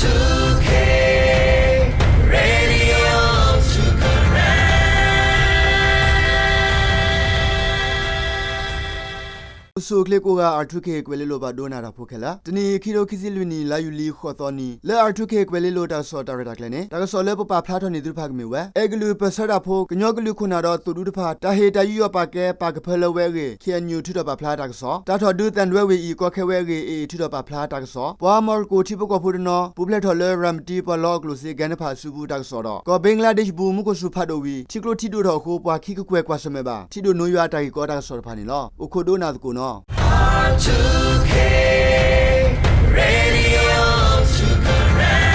two K Radio two Karen အိၣ်ဆူၣ်အိၣ်ချ့ကိးဂၤ R two K ကွဲၤလ့လိၤပာ်ဒိနၤတၢ်ဖိခဲလၢာ်, တနံၤအံၤ ခံထိခံဆံလွံၢ်နံၣ် လါယူၤလံဃိးသီနံၤ လၢ R two K ကွဲၤလ့လိၤတၢ်ကစီၣ်တၢ်ရဲၣ်တၢ်ကျဲၤန့ၣ် တၢ်ကစီၣ်လၢပပာ်ဖျါထီၣ်န့ၢ်သုတဖၣ်ကမ့ၢ်ဝဲ အဲၣ်ကလုာ်ပၢၢ်ဆၢတၢ်ဖိ ကညီကလုာ်ခိၣ်နၢ်ဒီးသိၣ်ဒူတဖၣ် တၢ်ဟ့ၣ်တၢ်ယူးယီၣ်ပာ်ကဲ ပာ်ကဖၢလၢဝဲအဂ့ၢ် K N U ထုးထီၣ်ပာ်ဖျါတၢ်ကစီၣ်, တၢ်ထီၣ်ဒုးသံတွဲဝ့ၢ်အံၤ ကီခဲဝဲအဂ့ၢ် AA ထုးထီၣ်ပာ်ဖျါတၢ်ကစီၣ်, ပှၤမီၣ်ရကိၣ်ထံဖိကီၢ်ဖိတနီၤ ပူၤဖျဲးထီၣ်လၢရၤမတံပှၤလီအကျိၣ်စ့ ကဲနဖၣ်စုပူၤတၢ်ကစီၣ်ဒီး ကီၢ်ဘ့ကလါဒ့းဘူ မူခိၣ်စူၤဖးဒိၣ်ဝံၤ ထံကျိထံဒိၣ်ထီၣ်အဃိ ပှၤခံကကွဲၢ်ကွၢ်ဆၢၣ်မဲာ်ဘၣ် ထံဒိၣ်နိယွၤတၢ်ဂ့ၢ်ကီတၢ်ကစီၣ်တဖၣ်န့ၣ်လီၤ. အိၣ်ခိးဒိနၤသကိးနီၤ. R two K Radio two Karen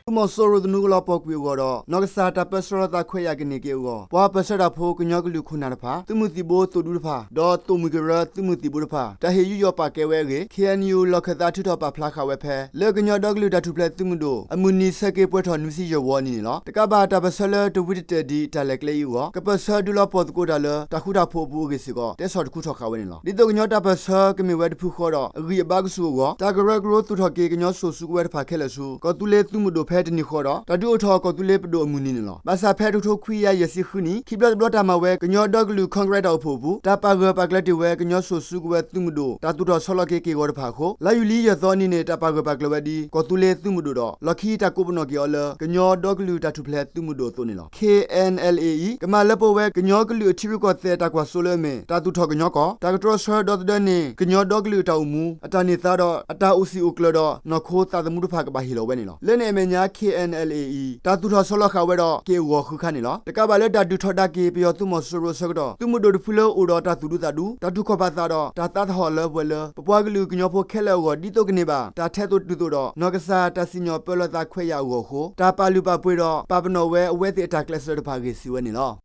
သုးမီၤစိရိၤသနူကလီၤပှီၢ်ကွံာ်အဂီၢ်ဒီး နီၢ်ကစၢ်တၢ်ပၢဆှၢလီၤသးခွဲးယာ်ကန့ၢ်က့ၤအဂီၢ် ပှၤပၢၢ်ဆၢတၢ်ဖိ ကညီကလုာ်ခိၣ်နၢ်တဖၣ် သုးမုၢ်သံၣ်ဘိသိၣ်ဒူတဖၣ် ဒီးသိၣ်မှံကရၢသုးမုၢ်သံၣ်ဘိတဖၣ် တၢ်ဟ့ၣ်ယူးယီၣ်ပာ်ကဲဝဲအဂ့ၢ် K N U လီၢ်ခၢၣ်သးထုးထီၣ်ပာ်ဖျါဃာ်ဝဲဖဲ လၢကညီဒီကလုာ်တၢ်ထူၣ်ဖျဲးသုးမုၢ်ဒိၣ် အမုၢ်နံၤဆဲးက့ၤပှဲၤထီၣ်နွံဆံယဲၢ်ဝီနံၤန့ၣ်လီၤ. တကးဘၣ်တၢ်ပၢၢ်ဆၢလၢတဝံတတဲာ်ဒံးတၢ်လဲၤကျဲအံၤအဂီၢ် ကပၢၢ်ဆၢဒုးလီၤပှီၢ်သကိးတၢ်လၢတၢ်ဃူတၢ်ဖိးအပူၤအဂ့ၢ်စ့ၢ်ကီး တဲဆီၣ်တခူထီၣ်ဃာ်ဝဲန့ၣ်လီၤ. ဒ်သိးကညီတၢ်ပၢၢ်ဆၢကမ့ၢ်ဝဲတဖုဃီဒီး အဂံၢ်အဘါကဆူၣ်အဂီၢ် တၢ်ကရၢကရိသူၣ်ထီၣ်က့ၤကညီစိာ်စုကဝဲၤတဖၣ်ခဲလၢာ်ဆူ ကီၢ်သူလ့ၤသုးမုၢ်ဒိၣ်ဖဲတနံၤဃီဒီး တၢ်ဒုးအိၣ်ထီၣ်ကီၢ်သူလ့ၤပဒိၣ်အမုၢ်နံၤန့ၣ်လီၤ. ဘၣ်ဆၣ်ဖဲတကထိခွံကယၤယဲၢ်ဆံဃုနံၣ် ခံဘျီတဘျီတၢ်မၤဝဲ ကညီဒီကလုာ် Congress တၢ်အိၣ်ဖှိၣ်အပူၤ တၢ်ပာ်ဂၢၢ်ပာ်ကျၢၤတ့ၢ်ဝဲကညီစိာ်စုကဝဲၤသုးမုၢ်ဒိၣ် တၢ်သူၣ်ထီၣ်ဆီလီၤက့ၤက့ၢ်ဂီၤတဖၣ်အဃိ လါယူၤလံယဲၢ်သီအနံၤန့ၣ် တၢ်ပာ်ဂၢၢ်ပာ်ကျၢၤဝဲဒ် ကီၢ်သူလ့ၤသုးမုၢ်ဒိၣ်ဒီး လီၢ်ခံတၢ်ကိးပနီၣ်က့ၤအီၤလၢ ကညီဒီကလုာ်တၢ်ထူၣ်ဖျဲးသုးမုၢ်ဒိၣ်အသိးန့ၣ်လီၤ. K N L A E ကမၤလၢပှဲၤဝဲ ကညီကလုာ်အထံရူၢ်ကီၢ်သဲးတၢ်ကွၢ်စိလၢအမ့ၢ် တၢ်သူၣ်ထီၣ်ကညီကီၢ်, တၢ်ကတြီဆၢဒီသဒၢန့ၢ် ကညီဒီကလုာ်အတၢ်အိၣ်မူ, အတၢ်န့ၢ်သါဒီး အတၢ်အိၣ်စံၣ်အိၣ်ကျၢၤဒီး နီၢ်ခိသးသမူတဖၣ်ကဘၣ်ဟ့ၣ်လီၤဝဲန့ၣ်လီၤ. လၢန့ၣ်အမဲာ်ညါ K N L A E တၢ်သူၣ်ထီၣ်ဆီလီၤဃာ်ဝဲဒီး က့ၢ်အဂီၤဃုခါန့ၣ်လီၤ. တကးဘၣ်လၢတၢ်ဒုးထီဒါက့ၤ ပယီၤသုးမီၤစိရိၤအဆၢကတီၢ် သုးမုၢ်ဒိၣ်တဖုလၢအိၣ်ဒီးတၢ်သူၣ်ဒူသးဒူ, တၢ်တူၢ်ခီၣ်ပာ်သးဒီး တၢ်သးသဟီၣ်လၢပှဲၤလၢ ပပှၤကလုာ်ကညီဖိခဲလၢာ်အဂီၢ် ဒ်သိးကန့ၢ်ဘၣ် တၢ်ထဲသိးတုၤသိးဒီး နီၢ်ကစၢ်တၢ်စံၣ်ညီၣ်ပၢလီၤသးခွဲးယာ်အဂီၢ်အဃိ တၢ်ပာ်လုၢ်ပာ်ပှ့ၤဒီး ပာ်ပနီၣ်ဝဲအဝဲသ့ၣ်အတၢ်ကျဲးစၢးတဖၣ်အဂ့ၢ်စံးဝဲန့ၣ်လီၤ.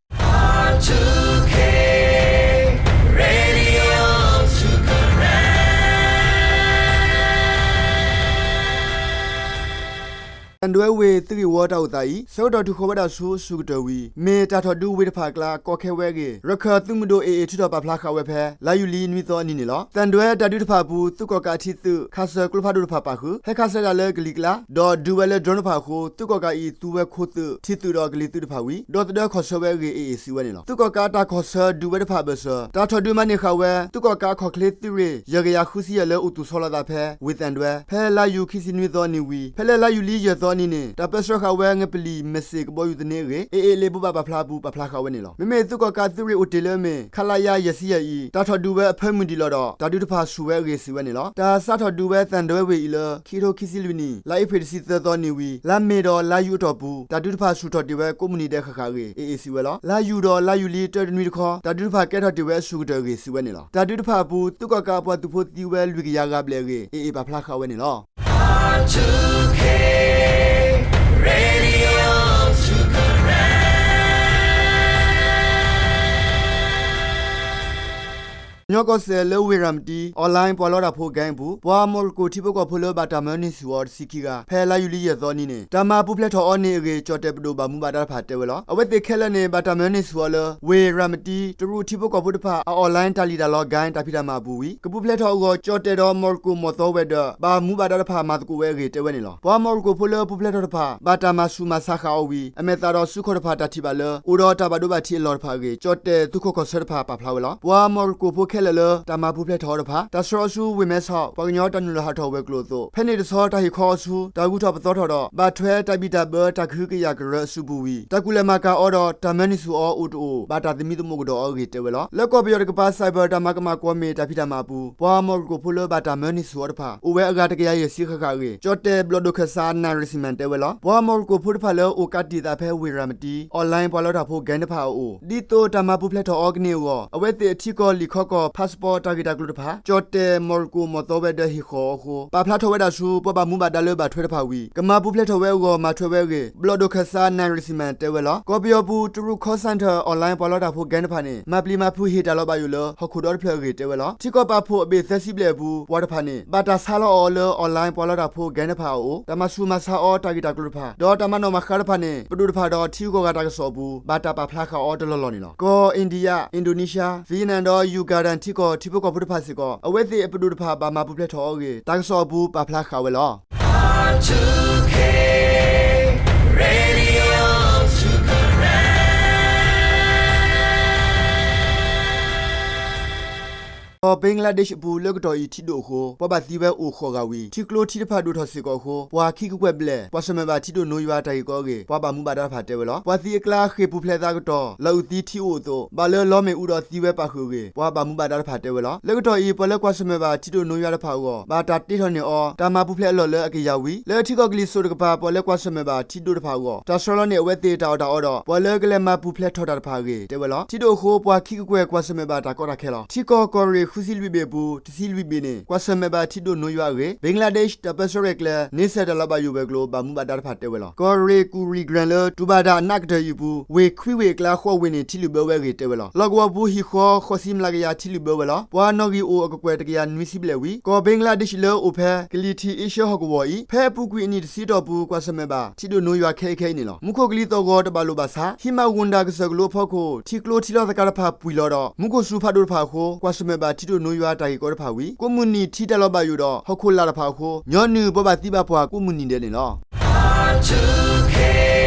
သံတွဲဝ့ၢ်သုးဂ့ၢ်ဝီတၢ်အိၣ်သးအံၤ ဆၢကတီၢ်တုၤဃီၤဝဲဒၣ်ဆူအစူၢ်ကတၢၢ်ဝံၤ မ့ၢ်တၢ်ထီၣ်ဒုးဝ့ၢ်တဖၣ်အကျါ ကီခဲဝဲအဂ့ၢ် ရခၢၣ်သုးမုၢ်ဒိၣ် AA ထုးထီၣ်ပာ်ဖျါဃာ်ဝဲဖဲ လါယူၤလံနွံသီအနံၤန့ၣ်လီၤ. သံတွဲတၢ်ဒုးတဖၣ်အပူၤ သုးကီၣ်ကးအထံသုး ခးစၢၤကျိဖးဒိၣ်တဖၣ်ပာ်ဃုာ် ဟဲခးစၢၤတၢ်လၢကလံၤကျါ ဒီးဒုးဝဲလၢ drone တဖၣ်အဃိ သုးကီၣ်ကးအံၤသူဝဲခိသုး ထံသုးဒီးကလံၤသုးတဖၣ်ဝံၤ ဒီသဒၢခီၣ်ဆၢဝဲအဂ့ၢ် AA စံးဝဲန့ၣ်လီၤ. သုးကီၣ်ကးတၢ်ခီၣ်ဆၢဒုးဝဲတဖၣ်အဘၢၣ်စၢၤ တၢ်ထီၣ်ဒုးမၤန့ၢ်ဃာ်ဝဲ သုးကီၣ်ကးအခီၣ်ချ့သုးရ့ၣ် ယဲၢ်ကယၤဃုဆံယဲၢ်လၢအိၣ်သူၣ်ဆီလီၤသးဖဲ ဝ့ၢ်သံတွဲ ဖဲလါယူၤခံဆံနွံသီနံၤဝံၤ ဖဲလၢလါယူၤလံယဲၢ်သီနံၤန့ၣ် တၢ်ပၢဆှၢဃာ်ဝဲ ငပလံၣ်မ့ၢ်စ့ၣ်ကဘီယူၤသန့အဂ့ၢ် AA လံာ်ဘိးဘၣ်ပာ်ဖျါအပူၤ ပာ်ဖျါဃာ်ဝဲန့ၣ်လီၤ. မ့မ့ၢ်သုးကီၣ်ကးသုးရ့ၣ်အိၣ်တ့ၢ်လၢအမ့ၢ် ခလရ ယဲၢ်ဆံယဲၢ်အံၤ တၢ်ထီၣ်ဒုးဝဲအဖၢမုၢ်ဒံးလီၤဒီး တၢ်ဒုးတဖၣ်ဆူၣ်ဝဲအဂ့ၢ် စံးဝဲန့ၣ်လီၤ. တၢ်စးထီၣ်ဒုးဝဲသံတွဲဝ့ၢ်အံၤလၢ ခံကထိခံဆံလွံၢ်နံၣ် လါအ့ဖြ့ၣ်တဆံသၢသီနံၤဝံၤ လါမ့ၤဒီးလါယူၤအတီၢ်ပူၤ တၢ်ဒုးတဖၣ်ဆူၣ်ထီၣ်တ့ၢ်ဝဲကိးမုၢ်နံၤဒဲးဃၣ်ဃၣ်အဂ့ၢ် AA စံးဝဲလီၤ. လါယူၤဒီးလါယူၤလံတၢတနွံတခီ တၢ်ဒုးတဖၣ်ကဲထီၣ်တ့ၢ်ဝဲအစူၢ်ကတၢၢ်အဂ့ၢ် စံးဝဲန့ၣ်လီၤ. တၢ်ဒုးတဖၣ်အပူၤ သုးကီၣ်ကးအပှၤသုးဖိသံဝဲလွံၢ်ကယၤဂၤဘျဲၣ်အဂ့ၢ် AA ပာ်ဖျါဃာ်ဝဲန့ၣ်လီၤ. Radio two Karen ကညီကီၢ်စဲၣ်လၢဝ့ၢ်ရၤမတံ online ပှၤလီတၢ်ဖိ gang အပူၤ ပှၤမီၣ်ရကိၣ်ထံဖိကီၢ်ဖိလၢဘၣ်တၢ်မၢန့ၢ်ဆူၣ်အီၤတဆံခံဂၤ ဖဲလါယူၤလံယဲၢ်သီနံၤန့ၣ် တၢ်မၤပူၤဖျဲးထီၣ်အီၤန့ၣ်အဂ့ၢ် ကၠီၣ်တဲၣ်ပဒိၣ်ဘၣ်မူဘၣ်ဒါတဖၣ်တဲဝဲလီၤ. အဝဲသ့ၣ်ခဲလၢာ်န့ၣ် ဘၣ်တၢ်မၢန့ၢ်ဆူၣ်အီၤလၢ ဝ့ၢ်ရၤမတံ တရူးထံဖိကီၢ်ဖိတဖၣ် အ online တၢ်လံၣ်တၢ်လီ gang တၢ်ဖံးတၢ်မၤအပူၤဝံၤ ကပူၤဖျဲးထီၣ်အဂီၢ် ကၠီၣ်တဲၣ်ဒီးမီၣ်ရကိၣ်မီၣ်သီဝဲၤဒၢး ဘၣ်မူဘၣ်ဒါတဖၣ်မၤသကိးဝဲအဂ့ၢ်တဲဝဲန့ၣ်လီၤ. ပှၤမီၣ်ရကိၣ်ဖိလၢပူၤဖျဲးထီၣ်တဖၣ် ဘၣ်တၢ်မၤဆူၣ်မၤဆါဃာ်အီၤဝံၤ အမဲာ်သးဒီးစုခီၣ်တဖၣ်တၢ်ထံၣ်ဘၣ်လၢ အိၣ်ဒီးတၢ်ဘၣ်ဒိဘၣ်ထံးအလီၢ်တဖၣ်အဂ့ၢ် ကၠီၣ်တဲၣ်သုးခိးကီၢ်ဆၢတဖၣ်ပာ်ဖျါဝဲလီၤ. ပှၤမီၣ်ရကိၣ်ဖိခဲလၢာ်လၢ တၢ်မၤပူၤဖျဲးထီၣ်အီၤတဖၣ် တၢ်ဆှၢအီၤဆူဝ့ၢ်မဲဆီး ပှၤကညီတၢ်နုာ်လီၤဟးထီၣ်ဝဲၤကျိၤအသိး ဖဲန့ၣ်တဆီ တၢ်ဟ့ၣ်ခီအီၤဆူ တၢ်ဂုၤထီၣ်ပသီထီၣ်ဒီး ဘၣ်ထွဲတၢ်ဘံၣ်တၢ်ဘၢတၢ်ကဟုကယာ်ကရၢအစုပူၤဝံၤ တၢ်ကူၣ်လဲၤမၤကၤအီၤဒီး တၢ်မၢန့ၢ်ဆူၣ်အီၤအိၣ်တအိၣ် ဘၣ်တၢ်သမံသမိးကဒီးအီၤအဂ့ၢ်တဲဝဲလီၤ. လၢကီၢ်ပယီၤတကပၤ cyber တၢ်မၤကမၣ်ကွီၢ်မ့ၢ်တၢ်ဖံးတၢ်မၤအပူၤ ပှၤမီၣ်ရကိၣ်ဖိလၢဘၣ်တၢ်မၢန့ၢ်ဆူၣ်အီၤတဖၣ် အိၣ်ဝဲအဂၤတကယၤယဲၢ်ဆံဃၣ်ဃၣ်အဂ့ၢ် ကၠီၣ်တဲၣ်ဘျီၣ်ဒိၣ်ခၢၣ်စး နၣ်ရံၣ်စံမၣ်တဲဝဲလီၤ. ပှၤမီၣ်ရကိၣ်ဖိတဖၣ်လၢအိၣ်ကးတံာ်သးဖဲဝ့ၢ်ရၤမတံ online ပှၤလီတၢ်ဖိ gang တဖၣ်အအိၣ် ဒ်သိးတၢ်မၤပူၤဖျဲးထီၣ်အီၤကန့ၢ်အဂီၢ် အဝဲသ့ၣ်အထံကီၢ်လံာ်ခီကီၢ် passport တၢ်ဂ့ၢ်တၢ်ကျိၤတဖၣ် ကၠီၣ်တဲၣ်မီၣ်ရကိၣ်မီၣ်သီဝဲၤဒၢးဟ့ၣ်ဃီၤအီၤအဃိ ပာ်ဖျါထီၣ်ဝဲဒၣ်ဆူ ပှၤဘၣ်မူဘၣ်ဒါလၢဘၣ်ထွဲတဖၣ်ဝံၤ ကမၤပူၤဖျဲးထီၣ်ဝဲအဂီၢ် မၤထွဲဝဲအဂ့ၢ် ဘျီၣ်ဒိၣ်ခၢၣ်စး နၣ်ရံၣ်စံမၣ်တဲဝဲလီၤ. ကီၢ်ပယီၤပူၤ တရူး call center online ပှၤလီတၢ်ဖိ gang တဖၣ်န့ၣ် မၤပျံၤမၤဖုးဟ့ၣ်တၢ်လီၤဘၣ်ယိၣ်လၢ ဟီၣ်ခိၣ်ဒီတဖျၢၣ်အဂ့ၢ်တဲဝဲလီၤ. ထံကီၢ်ပာ်ဖှိၣ်အဘ့ၣ်သၢဆံဘျဲၣ်အပူၤ ပှၤတဖၣ်န့ၣ် ဘၣ်တၢ်ဆါလီၤအီၤလၢ online ပှၤလီတၢ်ဖိ gang တဖၣ်အအိၣ် တၢ်မၤဆူၣ်မၤဆါအီၤတၢ်ဂ့ၢ်တၢ်ကျိၤတဖၣ် ဒီးတၢ်မၤနီၣ်မၤဃါတဖၣ်န့ၣ် ပဒိၣ်တဖၣ်ဒီးထံဂုၤကီၢ်ဂၤတၢ်ကစီၣ်အပူၤ ဘၣ်တၢ်ပာ်ဖျါဃာ်အီၤတလီၢ်လီၢ်န့ၣ်လီၤ. ကီၢ် India, Indonesia, Vietnam ဒီး Uganda ထံကီၢ်ထံဖိကီၢ်ဖိတဖၣ်စ့ၢ်ကီး အဝဲသ့ၣ်အပဒိၣ်တဖၣ် ဘၣ်မၤပူၤဖျဲးထီၣ်အီၤအဂ့ၢ် တၢ်ကစီၣ်အပူၤပာ်ဖျါဃာ်ဝဲလီၤ. Bangladesh အပူၤ လၢကတီၢ်အံၤထံဒိၣ်အဃိ ပှၤဘၣ်သံဝဲအိၣ်ဃိးဂၤဝံၤ ထံကျိထံတဖၣ်ဒိၣ်ထီၣ်စ့ၢ်ကီးအဃိ ပှၤခံကကွဲၢ်ဘျဲၣ် ကွၢ်ဆၢၣ်မဲာ်ဘၣ်ထံဒိၣ်နိယွၤတၢ်ဂ့ၢ်ကီအဂ့ၢ် ပှၤဘၣ်မူဘၣ်ဒါတဖၣ်တဲဝဲလီၤ. ပှၤသံအကျါ ဃ့ၢ်ပူၤဖျဲးသးကတီၢ် လီၢ်အုၣ်သံထံအိၣ်အသိး ဘၣ်လၢလီမ့ၣ်အူဒီးသံဝဲပာ်ဃုာ်အဂ့ၢ် ပှၤဘၣ်မူဘၣ်ဒါတဖၣ်တဲဝဲလီၤ. လၢကတီၢ်အံၤ ပှၤလၢကွၢ်ဆၢၣ်မဲာ်ဘၣ်ထံဒိၣ်နိယွၤတဖၣ်အဂီၢ် ဘၣ်တၢ်တ့ထီၣ်န့ၢ်အီၤ တၢ်မၤပူၤဖျဲးအလီၢ်လၢအကယၤဝံၤ လၢထံကီၢ်ကလံၤစိးတကပၤ ပှၤလၢကွၢ်ဆၢၣ်မဲာ်ဘၣ်ထံဒိၣ်တဖၣ်အဂီၢ် တၢ်ဆှၢလီၤန့ၢ်အဝဲသ့ၣ်တၢ်အီၣ်တၢ်အီဒီး ပှၤလၢကလဲၤမၤပူၤဖျဲးထီၣ်တၢ်တဖၣ်အဂ့ၢ်တဲဝဲလီၤ. ထံဒိၣ်အဃိ ပှၤခံကကွဲၢ်ကွၢ်ဆၢၣ်မဲာ်ဘၣ်တၢ်ကီတၢ်ခဲလီၤ. ထံကီၢ်ကီၢ်ရ့ၣ်ဃုဆံလွံၢ်ဘ့ၣ်အပူၤ တဆံလွံၢ်ဘ့ၣ်န့ၣ် ကွၢ်ဆၢၣ်မဲာ်ဘၣ်ထံဒိၣ်နိယွၤအဂ့ၢ် Bangladesh တၢ်ပၢဆှၢရဲၣ်ကျဲၤ န့ဆၢၣ်တၢ်လီၤဘၣ်ယိၣ်ဝဲၤကျိၤ ဘၣ်မူဘၣ်ဒါတဖၣ်တဲဝဲလီၤ. ကီၢ်ရ့ၣ်ကူၣ်ရံၣ်ကရၣ်လၢ တူၢ်ဘၣ်တၢ်အနးကတၢၢ်အံၤအပူၤ ဝ့ၢ်ခွံဝ့ၢ်အကျါဃိးဝ့ၢ်န့ၣ် ထံလုာ်ဘၢဝဲအဂ့ၢ်တဲဝဲလီၤ. လီၢ်ကဝီၤပူၤဟံၣ်ဃီ ဃိးဆံမျးကယၤထံလုာ်ဘၢဝဲလီၤ. ပှၤနီၣ်ဂံၢ်အိၣ်အကကွဲၢ်တကယၤနွံဆံဘျဲၣ်ဝံၤ ကီၢ် Bangladesh လၢအိၣ်ဖဲ ကလံၤထံးအ့ရှၢဟီၣ်ကဝီၤအံၤ ဖဲအပူၤကွံာ်အနံၣ်တဆံအတီၢ်ပူၤ ကွၢ်ဆၢၣ်မဲာ်ဘၣ် ထံဒိၣ်နိယွၤခဲအံၤခဲအံၤန့ၣ်လီၤ. မူခိၣ်ကလံၤသီၣ်ဂီၤတဘၣ်လိာ်ဘၣ်ဆါ ဟံးမၤဝူၣ်နၢ်ကစၢၢ်ကလိအဖီခိၣ် ထံကျိထံလီၤသကၤတဖၣ်ပှံာ်လီၤဒီး မူခိၣ်စူၤဖးဒိၣ်တဖၣ်အဃိ ကွၢ်ဆၢၣ်မဲာ်ဘၣ်ထံဒိၣ်နိယွၤတၢ်ဂ့ၢ်ကီတဖၣ်ဝံၤ ကိးမုၢ်နံၤထံတၢ်လီၤဘၣ်ယိၣ်ဒီး ဟီၣ်ခိၣ်လာ်တဖၣ်အဃိ ညီနုၢ်ပှၤဘၣ်သံဘၣ်ပှၢ်ကိးမုၢ်နံၤဒဲးန့ၣ်လီၤ.